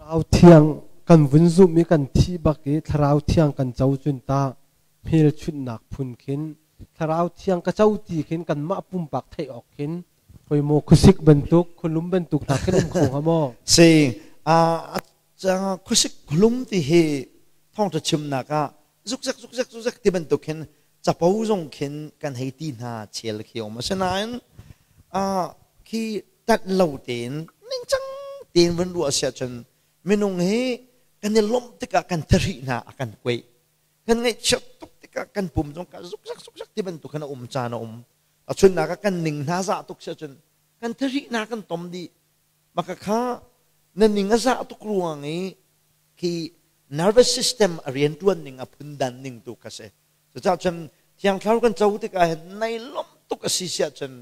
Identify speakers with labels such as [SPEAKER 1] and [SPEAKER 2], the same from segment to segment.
[SPEAKER 1] Thlarau Thiang kan vun zumh i kan thih bak i Thlarau Thiang kan co cun ta hmelchunhnak phun khin Thlarau Thiang ka co ti khin kanmah pumpak theih awk khin hoi maw khuasik bantuk khualum bantuk hna khin um kho hnga maw?
[SPEAKER 2] Si khuasik khualum ti hi thawngṭha chimnak ah zukzak zukzak zukzak ti bantuk khin capo zong khin kan hei ti hna chel khi um. Asinain khi tat lo tein ningcang tein vun ruah si ahcun minung hi kan i lawmh tikah kan thahri hna a kan kuaih, kan ngaihchiat tuk tikah kan pum zong ka zukzak zukzak ti bantuk khan a um caan a um. A chunnak ah kan ning hna zah tuk si ahcun kan thahri hna kan tom dih. Maka kha na ning a zah tuk ruang i khi nervous system a rianṭuan ning a phundan ning tu kha si. Cucaah cun Thiang Thlarau kan co tikah hin nai lawmh tuk a si siah cun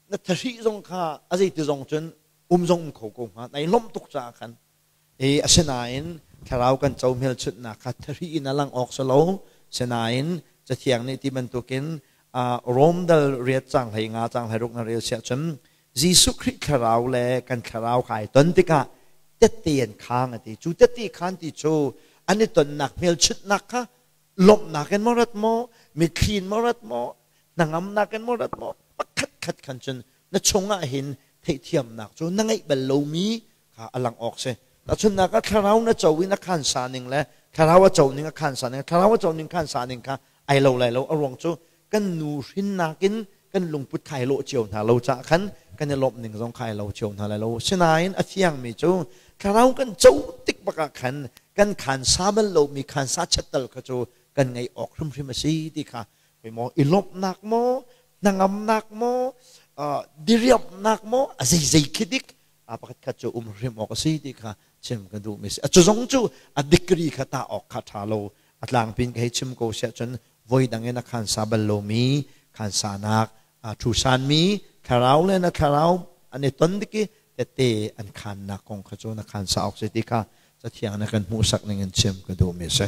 [SPEAKER 2] na thahri zong kha a zeiti zong cun um zong um kho ko hnga, nai lawmh tuk caah khan. E asinain thlarau kan co hmelchunhnak kha thahri in a lang awk si lo. Sinain Cathiang nih ti bantukin Rom dal riat cang 15 cang 16 na rel siah cun Jesuh Khrih thlarau le kan thlarau kha ai ton tikah tette an khang a ti. Cu tette khan ti cu an i tonnak hmelchunhnak kha lawmhnak in maw rat maw, mitthli in maw rat maw, hnangamnak in maw rat maw, pakhat khat khan cun na chungah hin theihthiamnak cu na ngeih bal lomi kha a lang awk si. Tahchunhnak ah thlarau na co i na khan sa ning le thlarau a co ning a khan sa ning, thlarau a co ning khan sa ning kha ai lo lai lo. A ruang cu kan nu hrinnak in kan lungput kha ai lawh cio hna lo caah khan kan i lawmh ning zong kha ai lo cio hna lai lo. Sinain a fiangmi cu thlarau kan co tik bak ah khan kan khan sa bal lomi khan sa chattal kha cu kan ngeih awk hrimhrim a si ti kha maw i lawmhnak maw, hnangamnak maw, diriamhnak maw, a zeizei khi dik a pakhat khat cu um hrim awk a si ti kha chim ka duhmi si. A cu zong cu a degree kha tah awk kha ṭha lo. A tlangpin ka hei chim ko siah cun voi dang in a khan sa bal lomi khan sanak a thu sanmi thlarau le na thlarau an i ton dik i tette an khannak kong kha cu na khan sa awk si ti kha Cathiang na kan hmuhsak ning in chim ka duhmi si.